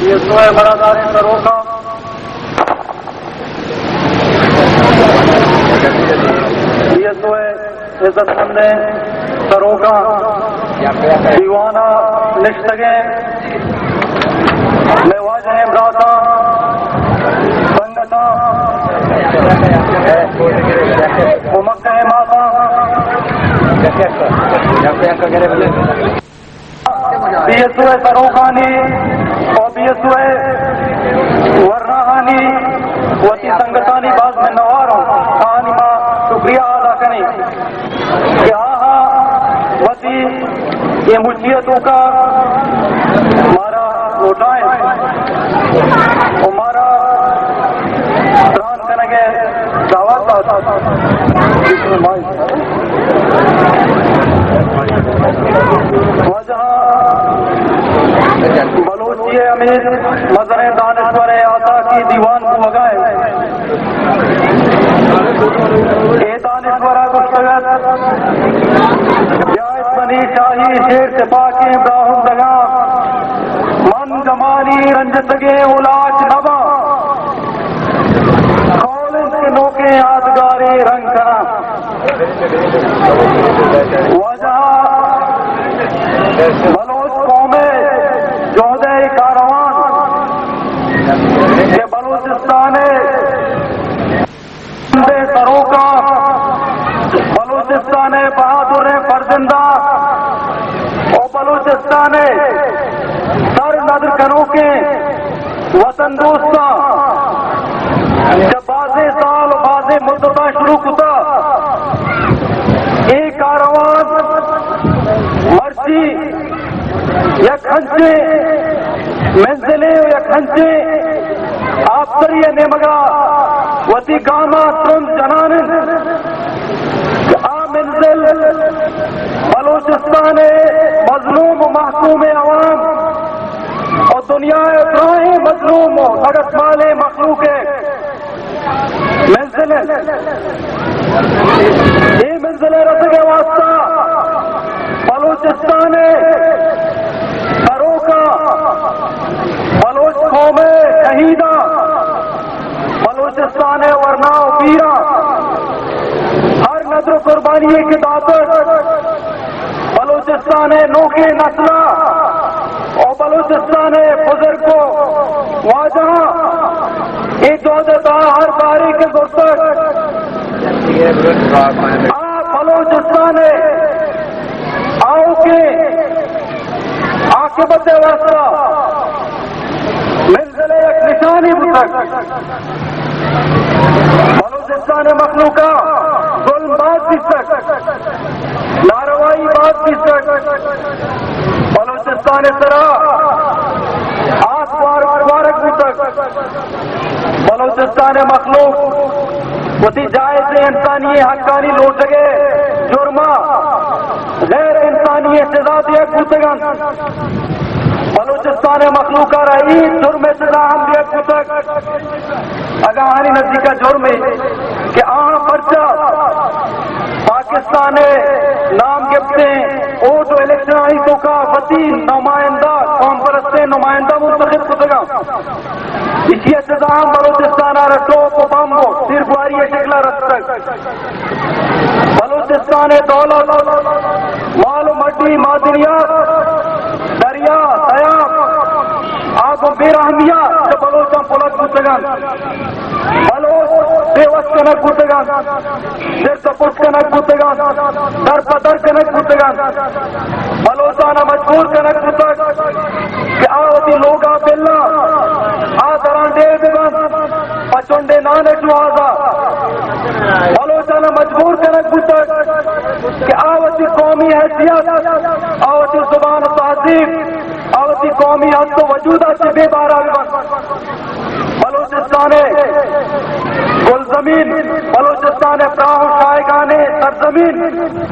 B S O ءِ برادریں سروکاں، بی ایس او ءِ عزت مندیں سروکاں، دیوان ءَ نشتگیں مئے واجہیں براتاں، سنگتاں، کمک ءِ ماتاں، بی ایس او ءِ سروکانی ءُ بی ایس او ءِ ورناہانی، وتی سنگتانی باز منوار اوں۔ آہانی ما شکریہ ادا کنیں کہ آہاں وتی اے مچی ءِ توکا مارا لوٹائیں ءُ مارا تران کنگ ءِ دعوت دات۔ واجہ بلوچی ءِ ہمے مزنیں دانشور ءِ آساکی دیوان بوہگا اِنت۔ اے دانشور ءَ گوشتگ اَت، بیا اِت منی شاہی شیر تپاکیں براہندگاں، من گمانی رنجتگیں اولاک نہ باں۔ قول اِنت کہ نوکیں یادگارے رنگ کناں۔ واجہ بلوچ قوم ءِ جہد ءِ کاروان کہ بلوچستان ءِ سروکاں، بلوچستان ءِ بہادریں فرزنداں ءُ بلوچستان ءِ سر ندر کنوکیں وطن دوستاں، چہ بازیں سال ءُ بازیں مدتاں شروع کتا، اے کاروان مرچی یک انچیں منزلے ءُ یک انچیں آپسری ءِ نیمگا وتی گاماں ترند جنان اِنت کہ آ منزل بلوچستان ءِ مظلوم ءُ محکومیں عوام ءُ دنیا ءِ دراہیں مظلوم ءُ لگتمالیں مخلوق ءِ منزل اِنت۔ اے منزل ءَ رسگ ءِ واسطہ بلوچستان ءِ سروکاں، بلوچ قوم ءِ شہیداں، بلوچستان ءِ ورنا ءُ پیراں ہر ندر ءُ قربانی یے کہ داتگ، بلوچستان ءِ نوکیں نسل ءَ ءُ بلوچستان ءِ بزرگ ءُ واجہاں اے جہد ءِ تہا ہر بارے کہ زرتگ، آ بلوچستان ءِ آؤکیں عاقبت ءِ واسطہ منزل ءِ یک نشانے بوتگ۔ بلوچستان ءِ مخلوق ءَ ظلم باز بیتگ، ناروائی باز بیتگ، بلوچستان ءِ سرا آس وار-، وارگ بوتگ۔ بلوچستان ءِ مخلوق وتی جائزیں انسانی حقانی لوٹگ ءِ جرم ءَ غیر انسانی سزا دیگ بوتگ اَنت۔ بلوچستان ءِ مخلوق ءَ را اے جرم ءِ سزا ہم دیگ بوتگ۔ اگاں آہانی نزیک ءَ جرمے کہ آہاں پرچا پاکستان ءِ نام گپتیں ووٹ ءُ الیکشن آنی توکا وتی نمائندہ، قوم پرستیں نمائندہ منتخب کتگ اَنت، ایشی ءِ سزا ہم بلوچستان ءَ را ٹوپ ءُ بمب ءُ تیرگواری ءِ شکل ءَ رستگ۔ بلوچستان ءِ دولت، مال ءُ مڈی، معدنیات، دریا، سیاب، آ گوں بے رحمی ءَ چہ بلوچاں پلگ بوتگ اَنت۔ بلوچ بے وس کنگ بوتگ اَنت، زرت ءُ پچ کنگ بوتگ اَنت، در پہ در کنگ بوتگ اَنت۔ بلوچاں مجبور کنگ بوتگ کہ آ وتی لوگاں بلاں، آ دراں ڈیھ بہ بنت پہ چنڈے نان ءِ جواز ءَ۔ بلوچاں مجبور کنگ بوتگ کہ آ وتی قومی حیثیت، آ وتی زبان ءُ تہذیب، آ وتی قومی ہست ءُ وجود ءَ چہ بے بہرا بہ بنت۔ بلوچستان ءِ گلزمین، بلوچستان ءِ پراہ ءُ شاہگانیں سرزمین،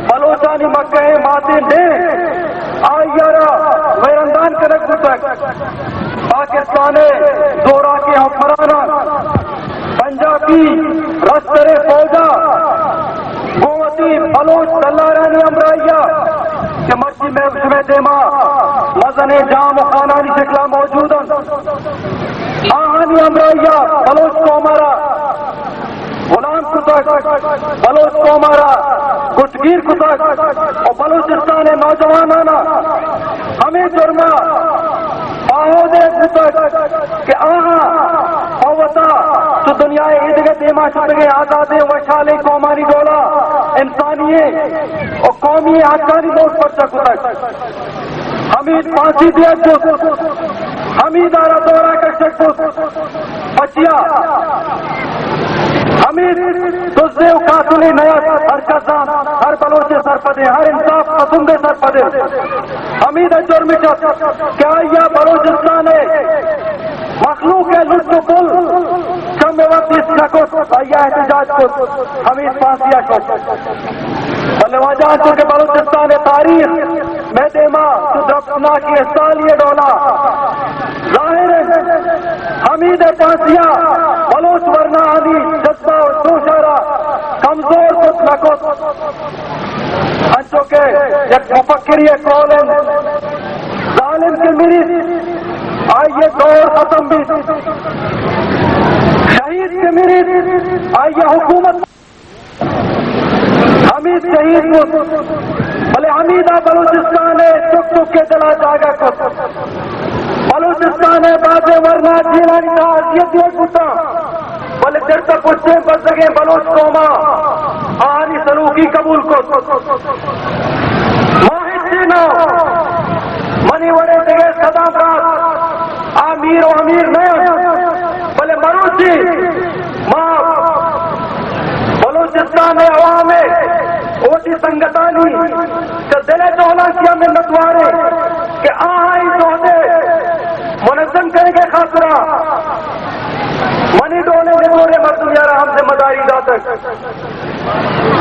بلوچانی مکہیں ماتیں ڈیھ، آئی ءَ را ویراندان کنگ بوتگ۔ پاکستان ءِ زوراکیں حکمراناں پنجابی رستریں فوج ءَ گوں وتی بلوچ دلارانی ہمراہی ءَ کہ مرچی مئے شمئے دیما مزنیں جام ءُ خانانی شکل ءَ موجود آہانی ہمراہی ءَ بلوچ قوم ءَ را غلام کتگ، بلوچ قوم ءَ را گٹگیر کتگ و بلوچستان ءِ نوجوانان ءَ ہمے جرم ءَ باہو دئیگ بوتگ کہ آہاں پہ وتا چو دنیا ءِ ایدگہ دیما شتگیں آزادیں وشھالیں قومانی ڈولا انسانی و قومی حقانی لوٹ پرچہ کتگ۔ حمید پھانسی دیگ بوت، حمید ءَ را دور ءَ کشگ بوت۔ پچیا حمید دزے و قاتلے نیات، ہر کس زانت، ہر بلوچے سرپدیں، ہر انصاف پسندے سرپدیں۔ حمید ءِ جرم اش ات کہ آئی ءَ بلوچستان ءِ مخلوق ءِ لٹ و پل چم ءِ وت دیست نہ کت، آئی ءَ احتجاج کت، حمید پھانسی ءَ شت۔ بلے واجہ، انچو کہ بلوچستان ءِ تاریخ مئے دیما چو درپشناکیں استالی ءِ ڈولا ظاہر انت، حمید ءِ پھانسی ءَ بلوچ ورناہانی جذبہ و جوش ءَ را کمزور کت نہ کت۔ انچو کہ یک مفکرے ءِ قول انت، ظالم کہ مریت، آئی ءِ دور ختم بیت، شہید کہ مریت، آئی ءِ حکومت۔ حمید شہید بوت، بلے حمید ءَ بلوچستان ءِ چک چک ءِ دل ءَ جاگہ کت۔ بلوچستان ءِ بازیں ورنا جیلانی تہا اذیت دیگ بوتاں، بلے چرت ءُ پشتیں بزگیں بلوچ قوم ءَ آہانی سلوکی قبول کت۔ ما ہچی نہ، منی وڑیں دگہ صداں دات، آ میر و امیر نہ انت، بلے مروچی ما بلوچستان ءِ عوام ءِ، وتی سنگتانی چہ دل ءِ جہلانکی ءَ منتوار ایں کہ آہاں اے جہد ءِ منظم کنگ ءِ خاطر ءَ منی ڈولیں نزوریں مردمے ءَ را ہم ذمہ داری داتگ۔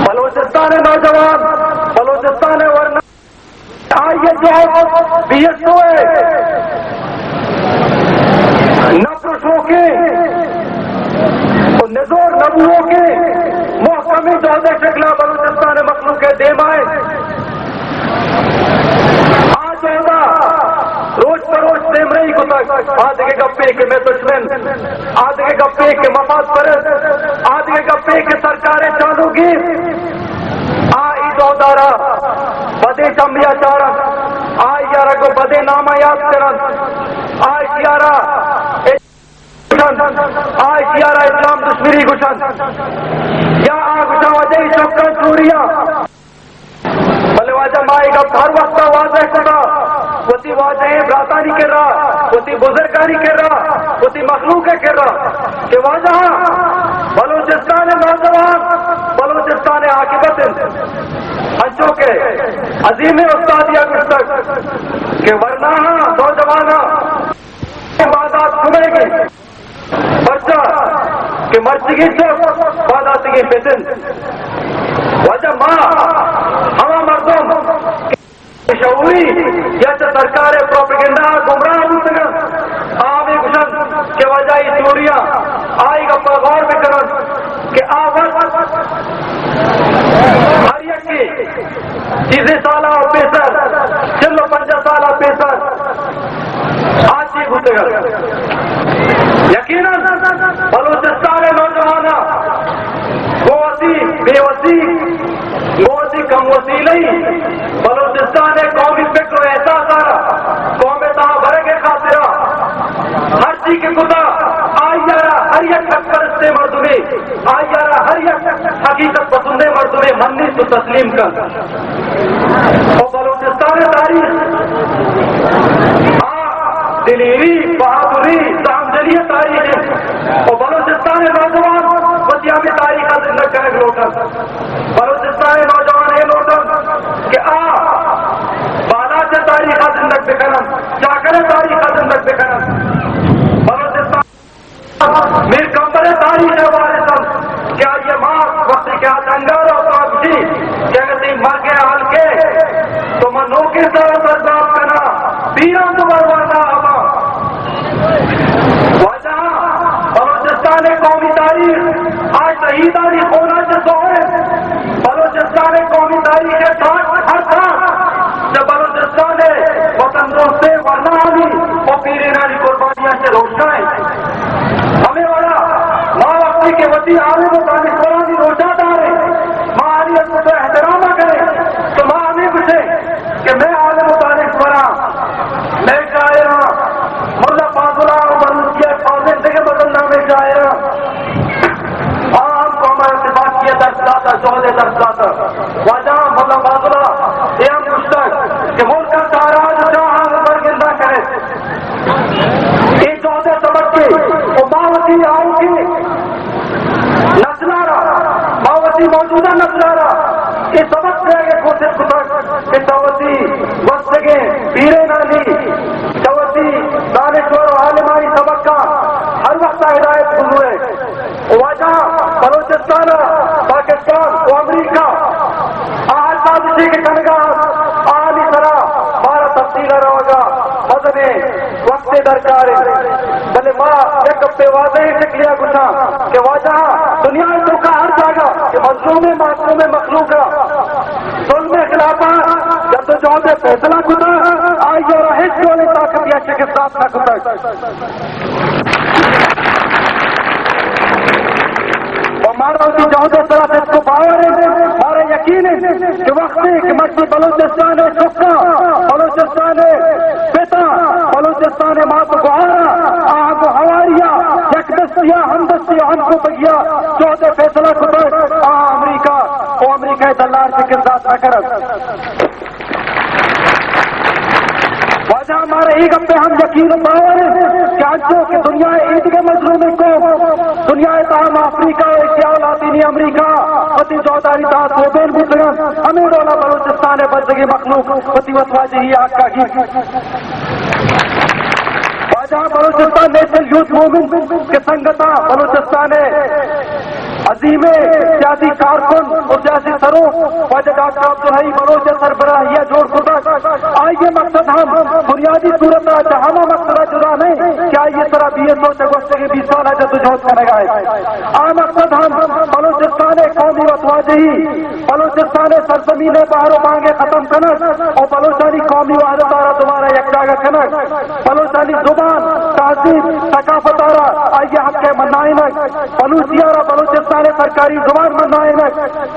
بلوچستان ءِ نوجوان، بلوچستان ءِ ورنا، آئی ءِ جہد بی ایس او ءِ نپرشوکیں و نزور نہ بوؤکیں محکمیں جہد ءِ شکل ءَ بلوچستان ءِ مخلوق ءِ دیما انت۔ آ جہد ءَ روچ پہ روچ دیمرئی کتگ۔ آ دگہ گپے کہ مئے دشمن، آ دگہ گپے کہ مفاد پرست، آ دگہ گپے کہ سرکار ءِ چانوگیر، آ اے جہد ءَ را بدیں چمے ءَ چارنت، آ ایشی ءَ را گوں بدیں نام ءَ یات کننت، آ ایشی ءَ را گوشنت، آ ایشی ءَ را اسلام دشمنی گوشنت، یا آ گوشاں واجہ اے چکاں چوریاں۔ بلے واجہ، ما اے گپ ہر وقت ءَ واضح کتا، وتی واجہیں براتانی کرا، وتی بزرگانی کرا، وتی مخلوق ءِ کرا کہ واجہاں، بلوچستان ءِ نوجوان بلوچستان ءِ عاقبت انت۔ انچو کہ عظیمیں استادے ءَ گوشتگ کہ ورناہاں نوجواناں باندات کمئیگ انت۔ پرچا کہ مرچیگیں چک بانداتیگیں پت انت۔ واجہ، ما ہما مردم کہ شعوری یا چہ سرکار ءِ پروپیگنڈا ءَ گمراہ بوتگ انت، آ ہمے گوشنت کہ واجہ اے چوریاں، آئی گپا غور بکننت کہ آ وت ہر یکے چیزے سال ءَ پیسر، چل و پنجاہ سال ءَ پیسر آ چی بوتگ انت؟ یقیناً بلوچستان ءِ نوجواناں گوں وتی بے وسی، گوں وتی کم وسیلئی بلوچستان ءِ قومی فکر و احساس ءَ را قوم ءِ تہا برگ ءِ خاطر ءَ ہرچی کہ کتا، آئی ءَ را ہر یک حق پرستیں مردمے، آئی ءَ را ہر یک حقیقت پسندیں مردمے منیت و تسلیم کنت۔ و بلوچستان ءِ تاریخ آ دلیری، بہادری، سہمدلی ءِ تاریخ انت۔ و بلوچستان ءِ نوجوان وتی ہمے تاریخ ءَ زندگ کنگ لوٹنت۔ بلوچستان ءِ نوجوان اے لوٹنت کہ آ بالاچ ءِ تاریخ ءَ زندگ بکننت، چاکر ءِ تاریخ ءَ زندگ بکننت۔ بلوچستان میر کمبر ءِ تاریخ ءِ وارث انت کہ آئی ءِ مات وقتی کہ آ ڈنگار ءَ اتکا گوشی کہ اگاں تئی مرگ ءِ ہلک ءَ تو من نوکیں سر ءَ سرزاب کناں، پیراں تو برورنا اباں۔ واجہ، بلوچستان ءِ قومی تاریخ آ شہیدانی خون ءَ چہ سوہ انت۔ بلوچستان ءِ قومی تاریخ ءِ تاک ہر تاک چہ بلوچستان ءِ وطن دوستیں ورناہانی و پیرینانی واجہ ملا فاضل ءَ اے ہم گوشتگ کہ ملک ءِ تاراج ءُ جاہاں برگندہ کنیت۔ اے جہد ءِ سبب کہ ما وتی آؤکیں نسل ءَ را، ما وتی موجودہ نسل ءَ را اے سبق دیگ ءِ کوشش کتگ کہ تو وتی گوستگیں پیرینانی، تو وتی دانشور ءُ عالمانی سبقاں ہر وقت ءَ ہدایت بزورئے۔ واجہ، بلوچستان ءَ پاکستان ءُ امریکہ آ سازشے کہ کنگا انت، آہانی سرا مارا تفصیل ءَ روگا مزنیں وقتے درکار انت، بلے ما یک گپے واضحیں شکلیا گوشاں کہ واجہ، دنیا ءِ توکا ہر جاگہ کہ مظلومیں معصومیں مخلوق ءَ ظلم ءِ خلافا جدوجہد ءِ فیصلہ کتا، آئی ءَ را ہچ ڈولیں طاقت یا شکست دات نہ کتگ۔ ءُ مارا وتی جہد ءِ سرا صدق ءُ باور انت، مارا یقین انت کہ وقتے کہ مرچی بلوچستان ءِ چکاں، بلوچستان ءِ پتاں، بلوچستان ءِ مات ءُ گوہاراں آ گوں ہواری ءَ یک دستی ءَ ہمدستی ءُ ہمکوپگی ءَ جہد ءِ فیصلہ کتگ، آ امریکہ ءُ امریکہ ءِ دلار شکست دات نہ کنت۔ واجہ، مارا اے گپ ءِ ہم یقین ءُ باور انت کہ انچو کہ دنیا ءِ ایدگہ مظلومیں قوم، دنیا ءِ تہا ماں افریقہ ءُ ایشیا ءُ لاطینی امریکہ وتی جہدانی تہا سوبین بوتگ انت، ہمے ڈولا بلوچستان ءِ بزگیں مخلوق وتی وتواجہی ءِ حق ءَ گیپت۔ واجہ، بلوچستان نیشنل یوتھ موومنٹ کہ سنگتاں بلوچستان ءِ عظیمیں سیاسی کارکن ءُ سیاسی سروک واجہ ڈاکٹر عبدالحئی بلوچ ءِ سربراہی ءَ جوڑ کتگ۔ آئی ءِ مقصد ہم بنیادی صورت ءَ چہ ہما مقصد ءَ جدا نہ انت کہ آئی ءِ سرا بی ایس او چہ گوستگیں بیست سال ءَ جدوجہد کنگ ءَ انت۔ آ مقصد ہم بلوچستان ءِ قومی وتواجہی، بلوچستان ءِ سرزمین ءِ بہر ءُ بانگ ءِ ختم کنگ ءُ بلوچانی قومی وحدت ءَ را دوبارہ یک جاگہ کنگ، بلوچانی زبان، تہذیب، ثقافت ءَ را آئی ءِ حق ءِ منائینگ، بلوچی ءَ را بلوچستان ءِ سرکاری زبان منائینگ،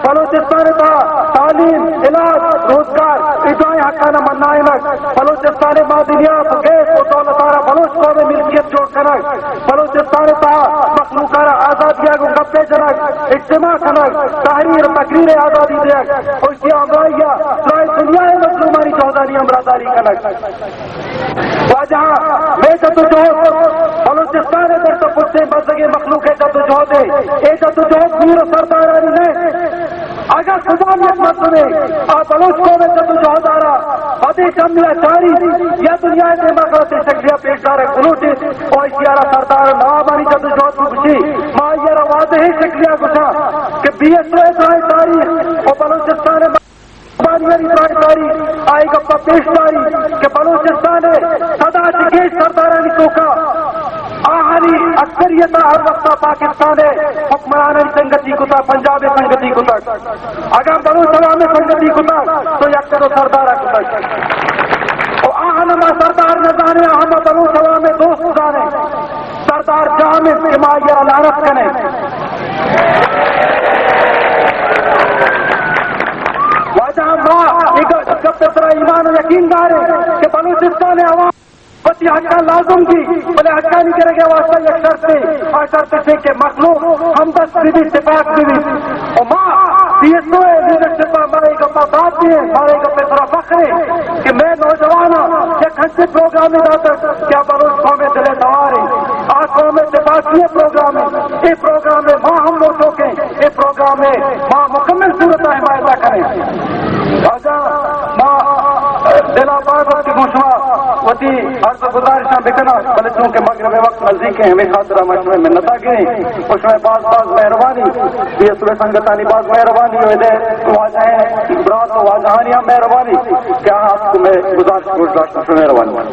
بلوچستان ءِ تہا تعلیم، علاج، روزگار، اے درائیں حقاں منائینگ، بلوچستان ءِ معدنیات ءُ گیس ءُ دولت ءَ را بلوچ قوم ءِ ملکیت جوڑ کنگ، بلوچستان ءِ تہا مخلوق ءَ را آزادی ءَ گوں گپ ءَ جنگ، اجتماع کنگ، تحریر ءُ تقریر ءِ آزادی دیگ، ءُ ایشی ءِ ہمراہی ءَ درائیں دنیا ءِ مظلومانی جہدانی ہمراہداری کنگ۔ واجہاں، مئے جدوجہد بلوچستان ءِ درد ءَ پچیں بزگیں مخلوق ءِ جدوجہد ءِ۔ اے جدوجہد میر ءُ سردارانی نہ انت۔ اگاں کجام یک مردمے آ بلوچ قوم ءِ جدوجہد ءَ را پدے کمی ءَ چاریت یا دنیا ءِ دیما غلطیں شکلے ءَ پیش دارگ بلوٹیت، ءُ ایشی ءَ را سردار ءُ نوابانی جدوجہد بگوشی، ما آئی ءَ را واضحیں شکلے ءَ گوشاں کہ بی ایس او ءِ درائیں تاریخ ءُ بلوچستان ءِ بانیانی درائیں تاریخ آئی گپ ءَ پیش داری کہ بلوچستان ءِ سد ءَ چہ گیش سردارانی توکا آہانی اکثریت ءَ ہر وقت ءَ پاکستان ءِ حکمرانانی سنگتی کتا، پنجاب ءِ سنگتی کتا۔ اگاں بلوچ عوام ءِ سنگتی کتا تو یک کدو سردار ءَ کتا۔ ءُ آہاں ما سردار نہ زانیں، آہاں ما بلوچ عوام ءِ دوست زانیں۔ سردار جام انت کہ ما آئی ءَ را لعنت کنیں۔ واجہ، ما اے گپ ءِ سرا ایمان ءُ یقین داریں کہ بلوچستان ءِ عوام وتی حقاں لازم دی، بلے حقانی گرگ ءِ واستہ یک شرطے، آ شرط ایش کہ مخلوق ہمدست بہ بیت، تپاک بہ بیت۔ ءُ ما بی ایس او ءِ لیڈرشپ ءَ ما اے گپ ءَ داد دئیں، ما اے گپ ءِ سرا فخر ایں کہ مئے نوجواناں یک انچیں پروگرامے داتگ کہ آ بلوچ قوم ءِ دل ءِ توار انت، آ قوم ءِ تپاکی ءِ پروگرام انت۔ اے پروگرام ءَ ما ہم موٹوک ایں، اے پروگرام ءَ ما مکمل صورت ءَ حمایت ءَ کنیں۔ واجہ، ما دل ءَ پاک وقت گوں شما وتی عرض ءُ گزارشاں بکناں، بلے چونکہ مغرب ءِ وقت نزدیک ایں، ہمے خاطر ءَ ما شمئے منت ءَ گریں ءُ شمئے باز باز مہربانی، بی ایس او ءِ سنگتانی باز مہربانی ءُ ادے واجہیں برات ءُ واجہانی ہم مہربانی کہ آ اتک ءُ مئے گزارش گوش داشت۔ شمئے مہربانی۔